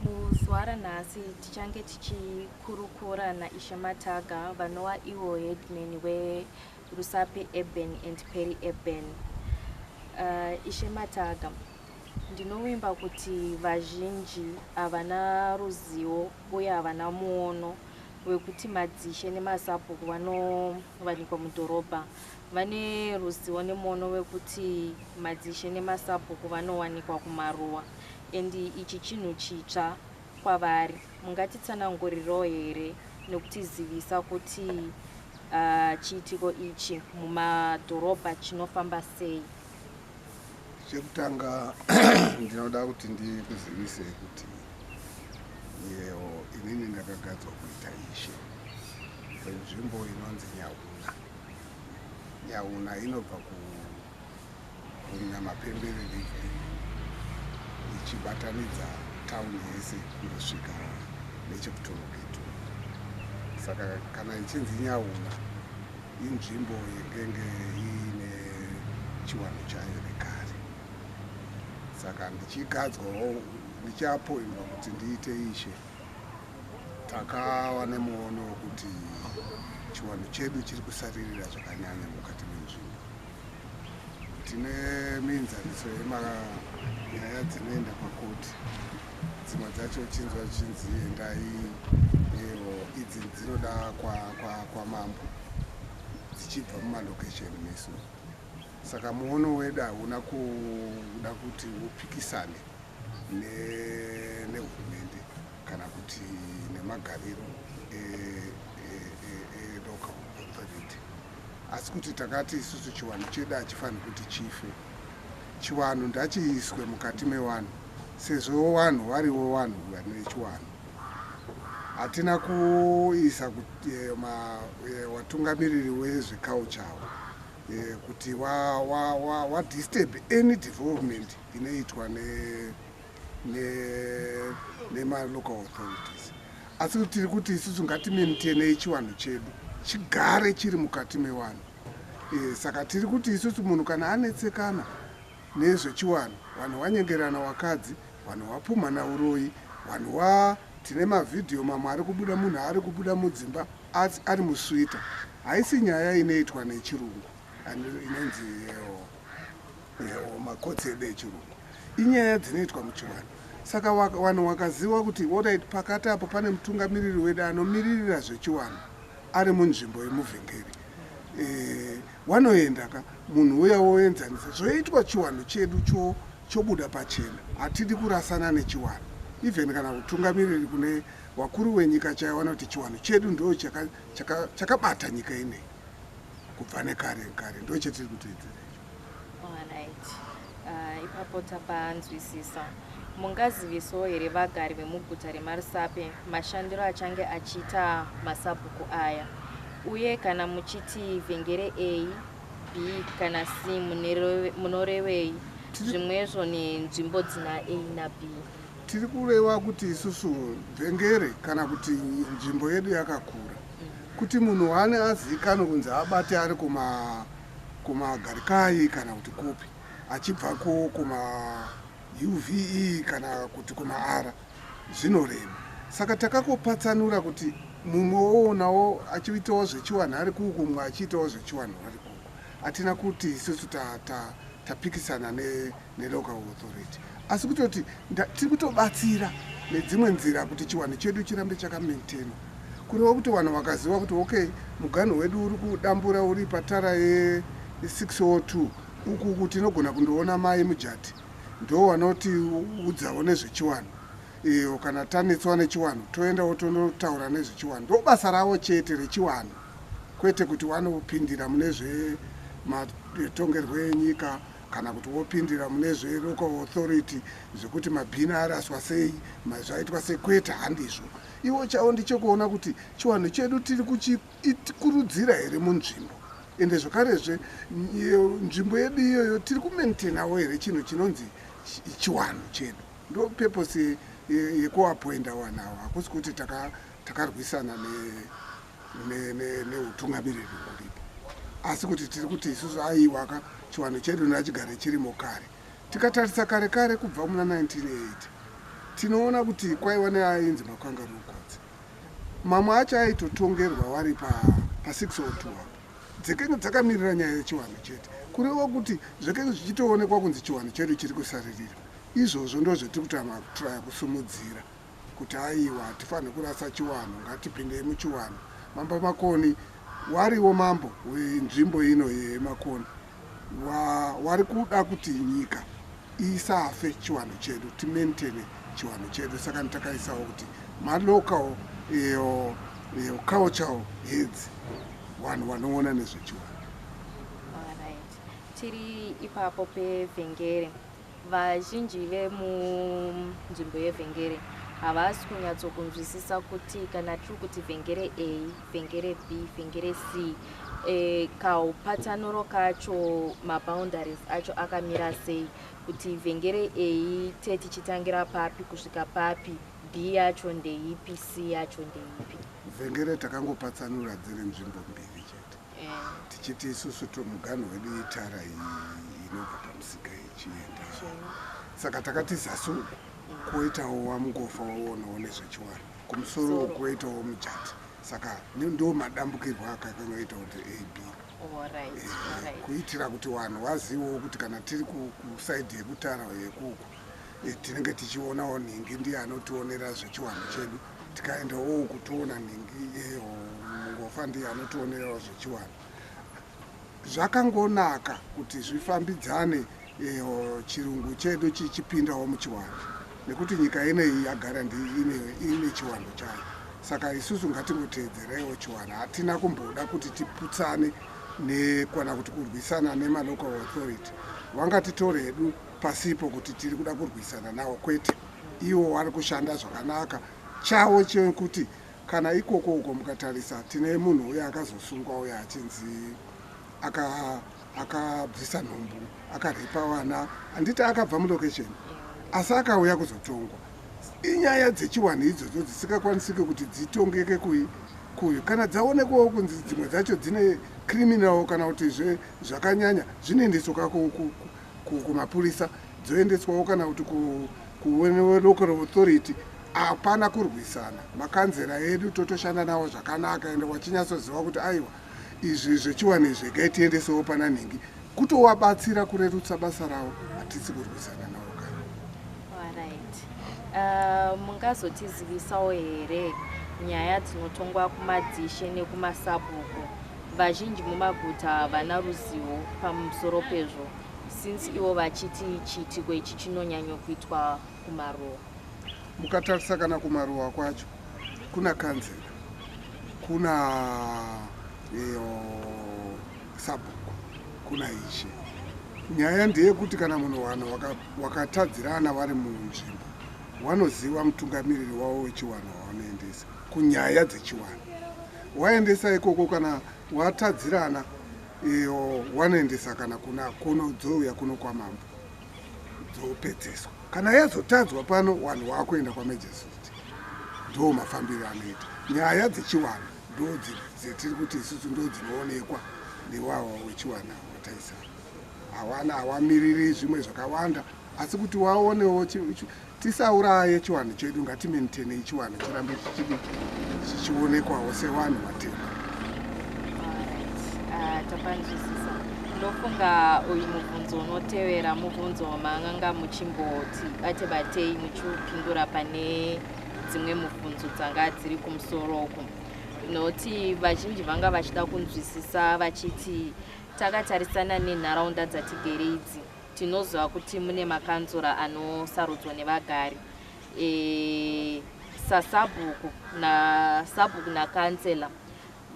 Muzuva ranhasi tichange tichikurukura naIshe Mataga, vanova ivo headman weRusape Urban and Peri Urban. Ishe Mataga, ndinovimba kuti vazhinji havana ruzivo uye havana muono wekuti madzishe nemasabhuku vanowanikwa mudhorobha. Vane ruzivo nemuono wekuti madzishe nemasabhuku vanowanikwa kumaruwa, and ichi chinhu chitsva kwavari. Mungatitsanangurirawo here nekutizivisa kuti chiitiko ichi mumadhorobha chinofamba sei? Chekutanga, ndinoda kuti ndikuzivise kuti yewo inini ndakagadzwa kuita ishe wenzvimbo inonzi Nyauna. Nyauna inobva kuNyamapembere River, ichibatanidza tauni yese kundosvika nechekuTorogeto. Saka kana ichinzi Nyauna, inzvimbo yengenge iine chiwanhu chayo nekare. Saka ndichigadzwawo, ndichiapoindwa kuti ndiite ishe, takava nemuono wekuti chiwanhu chedu chiri kusaririra zvakanyanya mukati menzvimbo. Tine mienzaniso yemanyaya dzinoenda pakoti, dzimwe dzacho chinzwa chinzi endai idzi dzinoda kwamambo, dzichibva mumalokesheni mesu. Saka muono wedu hauna kuda kuti upikisane nehurumende kana kuti nemagariro elocal authority, asi kuti takati isusu chiwanhu chedu hachifaniri kuti chife. Chiwanhu ndachiiswe mukati mevanhu, sezvo vanhu variwo vanhu vane chiwanhu. Hatina kuisa watungamiriri wezveculture kuti wadisturb any development inoitwa nemalocal authorities, asi kuti tiri kuti isusu ngatimaintainei chiwanhu chedu chigare chiri mukati mevanhu. Saka tiri kuti isusu munhu kana anetsekana nezvechiwanhu, vanhu vanyengerana wakadzi, vanhu vapumhana uroyi, vanhu wa tine mavhidhiyo mamwe ari kubuda, munhu ari kubuda mudzimba ari muswita. Haisi nyaya inoitwa nechirungu inonzi makotsi edu echirungu, inyaya dzinoitwa muchivanhu. Saka vanhu vakaziva kuti alright, pakati apo pane mutungamiriri wedu anomiririra zvechivanhu ari munzvimbo yemuvhengeri, wanoenda ka munhu uya woenzanisa zvoitwa, chiwanhu chedu chobuda pachena. Hatidi kurasana nechiwanhu, even kana utungamiriri kune vakuru venyika chaiwana kuti chiwanhu chedu ndo chakabata chaka nyika inei kubva nekare kare, ndo chetiri kuteedzera icho. Alright. Ipapo tapanzwisisa. Mungazivisawo here vagari vemuguta remaRusape mashandiro achange achiita masabhuku aya, uye kana muchiti vhengere A, B kana C, munorevei? Zvimwezvo nenzvimbo dzina A naB. Tiri kureva kuti isusu vhengere kana kuti nzvimbo yedu yakakura, kuti munhu wane azivikanwe kunzi abate ari kumagarikai kana kuti kupi, achibva kuma UVE kana kuti kuma R, zvinorema. Saka takakopatsanura kuti mumwe woonawo achiitawo zvechiwanhu ari kuku, mumwe achiitawo zvechiwanhu ari kuku. Hatina kuti isusu tapikisana nelocal authority, asi kutoti tiri kutobatsira nedzimwe nzira kuti chiwanhu chedu chirambe chakamaintainwa. Kureva kuti vanhu vakaziva kuti okay, muganhu wedu uri kudambura uri patara ye602 uku, tinogona kundoona mai Mujati, ndo vanotiudzawo nezvechiwanhu. Iyo kana tanetswa nechiwanhu, toendawo tonotaura nezvechiwanhu. Ndo basa ravo chete rechiwanhu, kwete kuti vanopindira mune zvematongerwo enyika kana kuti wopindira mune zvelocal authority, zvekuti mabhini araswa sei, zvaitwa sei. Kwete, handizvo. Iwo chavo ndechekuona kuti chiwanhu chedu tiri kuchikurudzira here munzvimbo, ende zvakarezve nzvimbo yedu iyoyo tiri kumaintainawo here chinhu chinonzi chiwanhu chedu. Ndo purpose yekuapoinda vanhu ava. Hakusi kuti takarwisana neutungamiriri huripo, asi kuti tiri kuti isusu aiwaka, chiwanhu chedu ngachigare chirimo kare. Tikatarisa kare kare kubva muna 1980 tinoona kuti kwaiva neainzi makangaroo courts. Mamwe acho aitotongerwa wari pa602 apo dzekenge dzakamirira nyaya yechivanhu chete, kureva kuti zvekenge zvichitoonekwa kunzi chivanhu chedu chiri kusaririra. Izvozvo ndo zvetiri kutraya kusumudzira kuti aiwa, hatifaniri kurasa chivanhu, ngatipindei muchivanhu. Mambo Makoni wariwo mambo wenzvimbo ino yeMakoni, wari kuda kuti nyika isafe, chivanhu chedu timaintaine chivanhu chedu. Saka takaisawo kuti malocal cultural heads, vanhu vanoona nezvechivanhu. Alright. Tiri ipapo peVhengere, vazhinji vemunzvimbo yeVhengere havasi kunyatsokunzwisisa kuti kana tiri kuti Vhengere A, Vhengere B, Vhengere C, kaupatsanuro kacho, maboundaries acho akamira sei, kuti Vhengere A te tichitangira papi kusvika papi, B yacho ndeipi, C yacho ndeipi? Vhengere takangopatsanura dziri nzvimbo mbiri chete, tichiti isusu tomuganho wedu itara iyi inobva pamusika ichienda. Saka takati zasi uku kwoitawo waMungofa, waonawo nezvechivanhu, kumusoro Musoro. kwoitawo Mujati. Saka ndo madambukirwo akakangaita kuti A, B. Kuitira kuti vanhu vazivewo kuti kana tiri kuside yekutara yekuku, tinenge tichionawo nhingi ndiye anotionera zvechivanhu chedu. Tikaendawo uku toona nhingi, Mungofa ndiye anotionerawo zvechivanhu. Zvakangonaka kuti zvifambidzane, chirungu chedu chichipindawo muchivanhu, nekuti nyika ineyi yagara ine chivanhu chayo. Saka isusu ngatingoteedzereiwo chivanhu. Hatina kumboda kuti tiputsane nekwana kuti kurwisana nemalocal authority. Vangatitore hedu pasipo kuti tiri kuda kurwisana navo, kwete. Ivo vari kushanda zvakanaka. Chavo chekuti kana ikoko uko mukatarisa, tine munhu uyo akazosungwa uyo achinzi akabvisa nhumbu, akarepa vana, handiti? Akabva mulocation asi akauya kuzotongwa. Inyaya dzechiwanhu idzodzo dzisingakwanisiki kuti dzitongeke kuyu. Kana dzaonekwawo kunzi dzimwe dzacho dzine criminal kana kuti zvakanyanya, zvinoendeswa kumapurisa, dzoendeswawo kana kuti kulocal authority. Hapana kurwisana. Makanzera edu totoshanda navo zvakanaka, ende wachinyatsoziva kuti aiwa, izvi zvechiwanhu izvi regai tiendesewo pana nhingi, kutovabatsira kurerutsa basa ravo. Hatisi kurwisana navo kana. Alright. Mungazotizivisawo here nyaya dzinotongwa kumadzishe nekumasabhuku? Vazhinji mumaguta havana ruzivo pamusoro pezvo, since ivo vachiti chiitiko ichi chinonyanyokuitwa kumaruwa. Mukatarisa kana kumaruwa kwacho, kuna kanzera, kuna iyo sabhuku, kuna ishe. Nyaya ndeyekuti kana munhu vanhu wakatadzirana vari munzvimbo, wanoziva mutungamiriri wavo wechiwanhu wavanoendesa kunyaya dzechiwanhu. Waendesa ikoko, kana watadzirana iyo, wanoendesa kana kuna kuno, dzouya kuno kwamambo, dzopedzeswa. Kana yazotadzwa pano, vanhu vakuenda kwamagistrate. Ndo mafambiro anoita nyaya dzechiwanhu. Ndo dzetiri kuti isusu ndo dzinoonekwa newawa wechiwanhu wataisa. Hawana, hawamiriri zvimwe zvakawanda, asi kuti waonewo tisauraye chiwanhu chedu. Ngatimaintainei chiwanhu chirambe chichionekwawo sevanhu vatema. Alright. Ah, tapanzwisisa. Ndofunga uyu mubvunzo unotevera mubvunzo wamanga muchimboti bate batei muchiupindura pane dzimwe mubvunzo dzanga dziri kumusoro uku, nokuti vazhinji vanga vachida kunzwisisa vachiti takatarisana nenharaunda dzatigere idzi, tinoziva kuti mune makanzura anosarudzwa nevagari, sasabhuku nasabhuku nakansela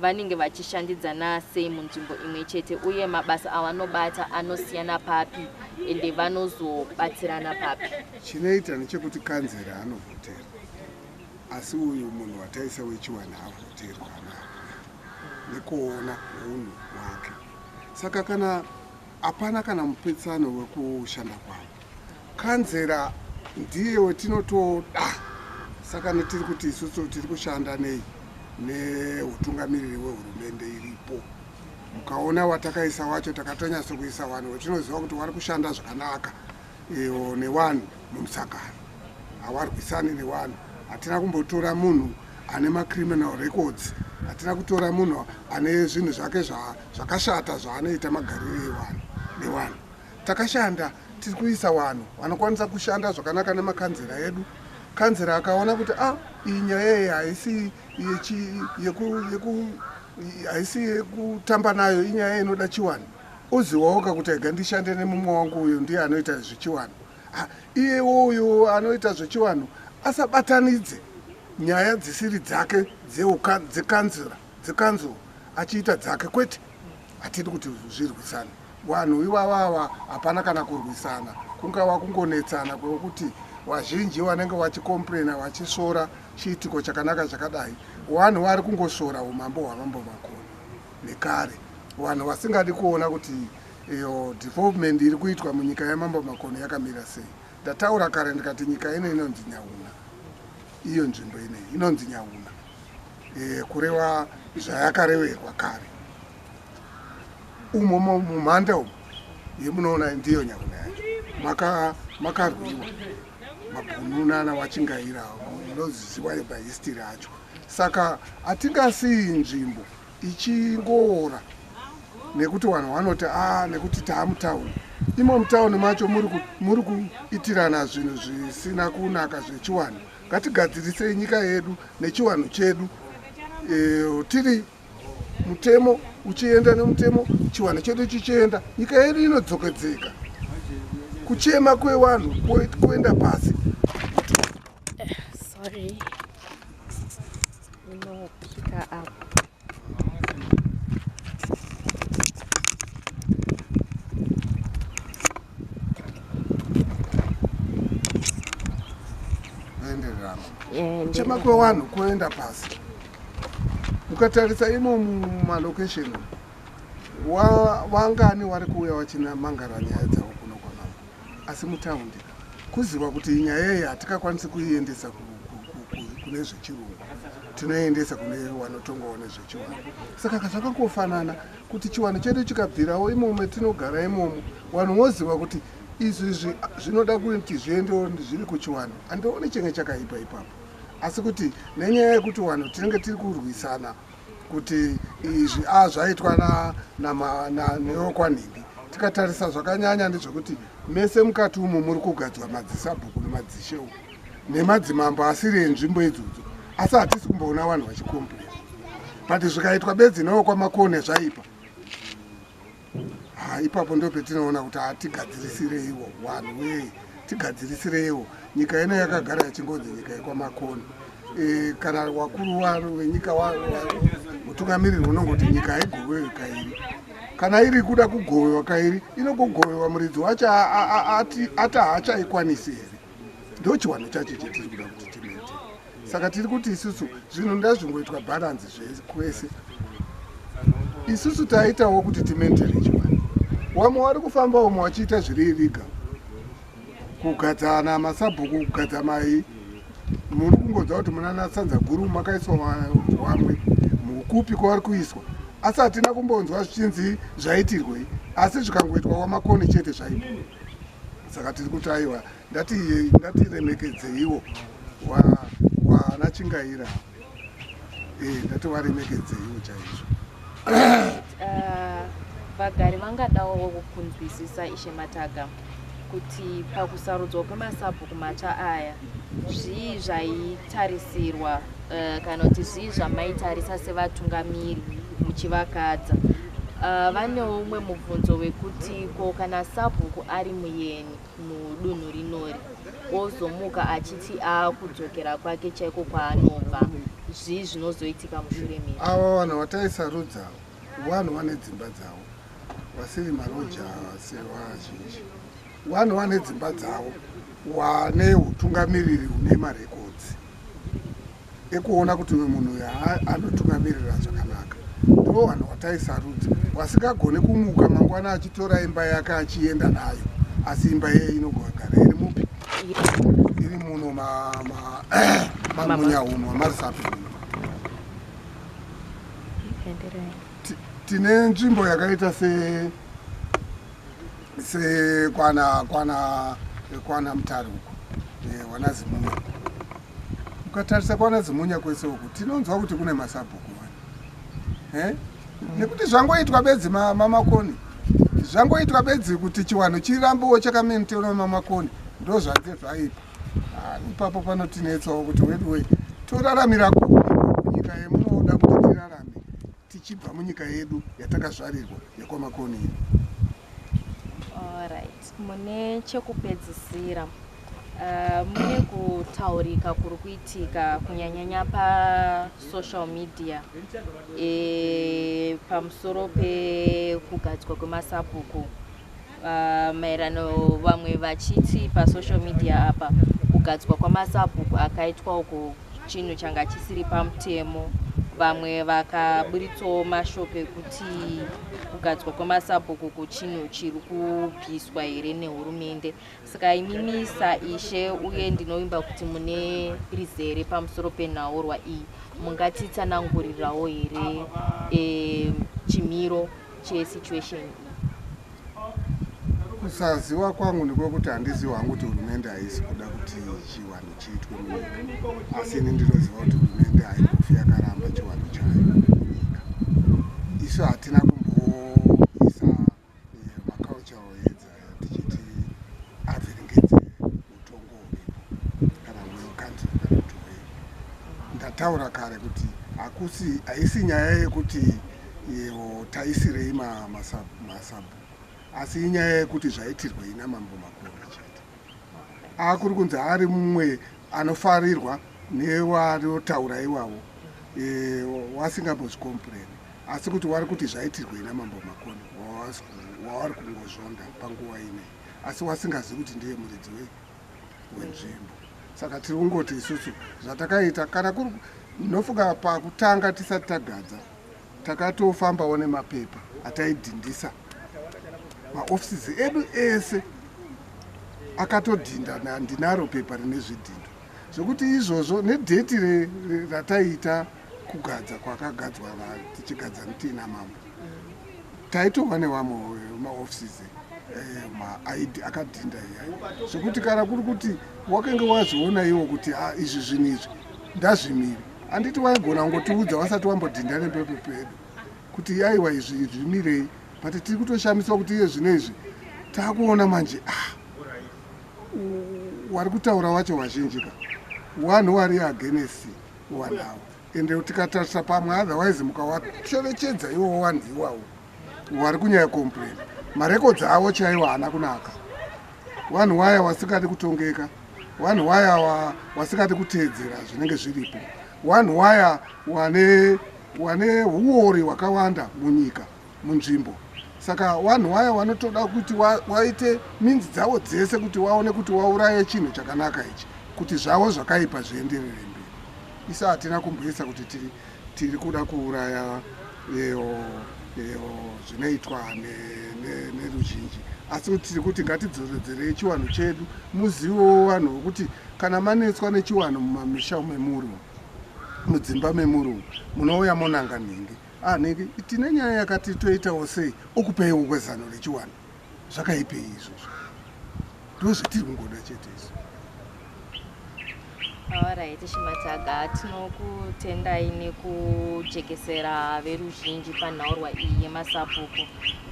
vanenge vachishandidzana sei munzvimbo imwe chete, uye mabasa avanobata anosiyana papi, ende vanozobatsirana papi? Chinoita nechekuti kanzera anovhoterwa, asi uyu munhu wataisa wechiwanhu avhoterwa anaapo nekuona unhu hwake. Saka kana hapana kana mupetsano wekushanda kwavo. Kanzera ndiye wetinotoda. Saka netiri kuti isusu tiri kushanda nei neutungamiriri hwehurumende iripo. Mukaona watakaisa wacho, takatonyatsokuisa vanhu vetinoziva kuti vari kushanda zvakanaka. Nevanhu mumusangano hawarwisani nevanhu. Hatina kumbotora munhu ane macriminal records, hatina kutora munhu ane zvinhu zvake zvakashata zvaanoita magariro evanhu nevanhu. Takashanda tiri kuisa vanhu vanokwanisa kushanda zvakanaka nemakanzera edu. Kanzera akaona kuti a iyi nyaya iyi haisi haisi yekutamba nayo, inyaya inoda chiwani, ozivawo kakuti ega ndishande nemumwe wangu, uyu ndiye anoita zvechiwani. Iyewo uyu anoita zvechiwanhu asabatanidze nyaya dzisiri dzake dzekanzura, dzekanzuro, achiita dzake. Kwete, hatidi kuti zvirwisane. Vanhu ivavava hapana kana kurwisana, kungava kungonetsana kwekuti vazhinji vanenge vachicomplaina, vachisvora chiitiko chakanaka chakadai. Vanhu vari kungosvora umambo hwaMambo Makoni nekare, vanhu vasingadi kuona kuti iyo development iri kuitwa munyika yaMambo Makoni yakamira sei. Ndataura kare ndikati nyika ino inonzi Nyauna, iyo nzvimbo inei inonzi Nyauna, kureva zvayakareverwa kare. Umo mumhanda umo yemunoona ndiyo Nyauna yacho, makarwiwa mabhunu nana wachingaira, unoziziwa mahistory acho. Saka hatingasiyi nzvimbo ichingoora nekuti vanhu vanoti a nekuti taamutauni. Imo mutauni macho muri kuitirana zvinhu zvisina kunaka zvechiwanhu. Ngatigadzirisei nyika yedu nechiwanhu chedu, tiri mutemo uchienda nemutemo, chiwanhu chedu chichienda, nyika yedu inodzokedzeka, kuchema kwevanhu kuenda pasi. Sorry, no, pick up. Endererano, kuchema kwevanhu kuenda pasi. Mukatarisa imo mumalocation, wangani wari kuuya wachinamangara nyaya dzavo kuno kwamambo, asi mutaundi kuziva kuti nyaya iyi hatikakwanisi kuiendesa kune zvechirungu, tinoendesa kune vanotongawo nezvechiwanhu. Saka zvakangofanana kuti chiwanhu chedu chikabvirawo imomo metinogara imomo, vanhu voziva kuti izvi zvinoda kuti zviendewo zviri kuchiwanhu, handioni chinge chakaipa ipapo. Asi kuti nenyaya yekuti vanhu tinenge tiri kurwisana kuti izvi a zvaitwa newekwanhingi, tikatarisa zvakanyanya ndezvekuti mese mukati umo muri kugadzwa madzisabhuku nemadzishe umu nemadzimambo asiri enzvimbo idzodzo, asi hatisi kumboona vanhu vachicomplain. But zvikaitwa bedzi newekwaMakone zvaipa, ha, ipapo ndo petinoona kuti hatigadzirisirireiwo vanhu wee, tigadzirisireiwo nyika ino yakagara yachingonzi nyika yekwaMakoni. Kana wakuru wenyika, mutungamiriri unongoti nyika haigovewe kairi. Kana iri kuda kugovewa kairi, inongogovewa muridzi wacho ati haachaikwanisi here. Ndo chiwano chacho chetiri kuda kuti timaintain. Saka tiri kuti isusu zvinhu ndazvingoitwa balance kwese. Isusu taitawo kuti timaintaine chiwano. Wamwe wari kufamba umwe wachiita zviri illegal, kugadzana masabhuku, kugadza mai. Muri kungonzwa kuti muna Sanza Guru makaiswa wamwe, mukupi kwavari kuiswa, asi hatina kumbonzwa zvichinzi zvaitirwei. Asi zvikangoitwa kwaMakoni chete zvaipo. Saka tiri kuti aiwa, ngatiremekedzeiwo wana Chingaira, ndati waremekedzeiwo chaizvo. Vagari vangadawo kunzwisisa, Ishe Mataga, kuti pakusarudzwa kwemasabhuku matsva aya, zvii zvaitarisirwa, kana kuti zvii zvamaitarisa sevatungamiri muchivakadza? Vanewo umwe mubvunzo wekuti ko kana sabhuku ari muyeni mudunhu rinori, ozomuka achiti akudzokera kwake chaiko kwaanobva, zvii zvinozoitika mushure mezvo? Ava vanhu vataisarudza vanhu vane dzimba dzavo, vasiri maroja sevazhinji. Vanhu vane dzimba dzavo, wane utungamiriri une marecords ekuona kuti uyu munhu uyu anotungamirira zvakanaka. Ndo vanhu vataisarudza, vasingagoni kumuka mangwana achitora imba yake achienda nayo, asi imba iye inogara iri mupi, iri muno mamunyauno wamaRusape muno. Tine nzvimbo yakaita se kwana kwana Mutare uko, wana Zimunya. Ukatarisa kwana Zimunya kwese uku, tinonzwa kuti kune masabhuku wani, Nekuti zvangoitwa bedzi mamakoni, zvangoitwa bedzi kuti chiwanhu chirambewo chakamaintainwa mamakoni, ndo zvanze zvaipa. Ipapo panotinetsawo kuti weduwe, toraramira kupi kunyika yemunoda kuti tirarame tichibva munyika yedu yatakazvarirwa yekwamakoni ino? Alright, mune chekupedzisira, mune kutaurika kuri kuitika kunyanyanya pasocial media pamusoro pekugadzwa kwemasabhuku, maererano vamwe vachiti pasocial media apa kugadzwa kwamasabhuku akaitwa uku chinhu changa chisiri pamutemo. Vamwe vakaburitsawo mashoko ekuti kugadzwa kwemasabhuku kuchinhu chiri kubviswa here nehurumende. Saka imimi saishe, uye ndinovimba kuti mune rizere pamusoro penhaurwa iyi, mungatitsanangurirawo here chimiro chesituation iyi? Kusaziva kwangu ndikokuti handizivi hangu kuti hurumende haisi kuda kuti chiwanhu chiitwe munyika, asi ini ndinoziva kuti hurumende haimbofi yakaramba chiwanhu chayo munyika. Isu hatina kumboisa macultural heads aya tichiti avhiringidze mutongo uripo kana wekanzuru kana kuti wei. Ndataura kare kuti hakusi, haisi nyaya yekuti taisirei masabhuku, asi inyaya yekuti zvaitirwei namambo Makoni chete. Akuri kunzi ari mumwe anofarirwa newariotaura iwavo, wasingambozvicomplaini, asi kuti wari kuti zvaitirwei namambo Makoni wavari kungozvonda panguva inei, asi wasingazivi kuti ndiye muridzi wenzvimbo. Saka tiri kungoti isusu zvatakaita, kana kuri nofunga pakutanga tisati tagadza, takatofambawo nemapepa ataidhindisa maofisi edu ese akatodhinda. Ndinaro pepa rine zvidhindo zvokuti izvozvo nedate rataita kugadza kwakagadzwa, tichigadza tiina mambo, taitova nevamwe maofisi akadhinda iyai, zvokuti kana kuri kuti wakenge wazviona iwo kuti izvi zvinhu izvi ndazvimire, handiti waigona kungotiudza wasati wambodhinda nepepe pedu kuti aiwa, izvi zvimirei? But tiri kutoshamiswa kuti iye zvino izvi taakuona manje, wari kutaura wacho wazhinji ka vanhu wari against wanawo. Ende tikatarisa pamwe, otherwise mukawacherechedza iwowo vanhu iwawo wari kunyanya complain, marecords avo chaiwo haana kunaka. Vanhu waya wasingadi kutongeka, vanhu waya wasingadi kuteedzera zvinenge zviripo, vanhu waya wane uori hwakawanda munyika, munzvimbo. Saka vanhu vaya vanotoda kuti waite minzi dzavo dzese kuti waone kuti wauraye chinhu chakanaka ichi, kuti zvavo zvakaipa zvienderere mberi. Isu hatina kumboisa kuti tiri kuda kuuraya zvinoitwa neruzhinji, asi kuti tiri kuti ngatidzoredzerei chiwanhu chedu. Muzivewo vanhu wekuti kana manetswa nechiwanhu mumamisha memuri, mudzimba memuri, munouya monanga nhingi, nhingi tine nyaya yakati, toitawo sei? Okupeiwo kwezano rechiwanhu. Zvakaipei izvozvo? Ndo zvatiri kungoda chete izvo. Alright, Chimataga, tinokutendai nekujekesera veruzhinji panhaurwa iyi yemasabhuku.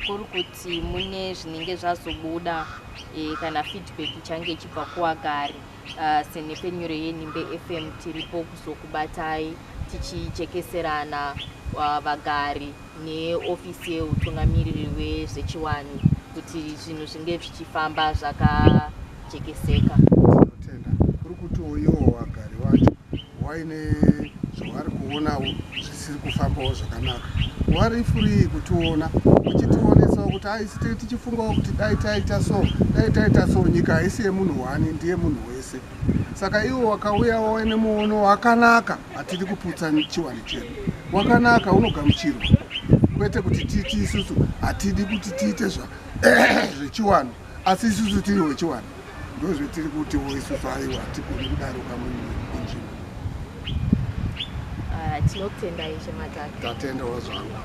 Kuri kuti mune zvinenge zvazobuda, kana feedback ichange ichibva kuvagari, senhepfenyuro yeNhimbe FM tiripo kuzokubatai tichijekeserana vagari neofisi yeutungamiriri wezvechiwanhu kuti zvinhu zvinge zvichifamba zvakajekeseka. Tinotenda. Kuri kutiwo iwo vagari vacho waine zvavari kuonawo zvisiri kufambawo zvakanaka, wari free kutiona uchitionesawo kuti aisi tichifungawo kuti dai taita so, dai taita so. Nyika haisi yemunhu wani, ndiye munhu wese. Saka iwo wakauyawo waine muono wakanaka, hatidi kuputsa chiwanhu chedu, wakanaka unogamuchirwa, kwete kuti titi isusu hatidi kuti tiite zvechiwanhu asi isusu tiri wechiwanhu. Ndo zvetiri kutiwo isusu, aiwa, hatigoni kudaroka munzvimbo. Tinokutendai, Chimataga. Tatendawo zvangu.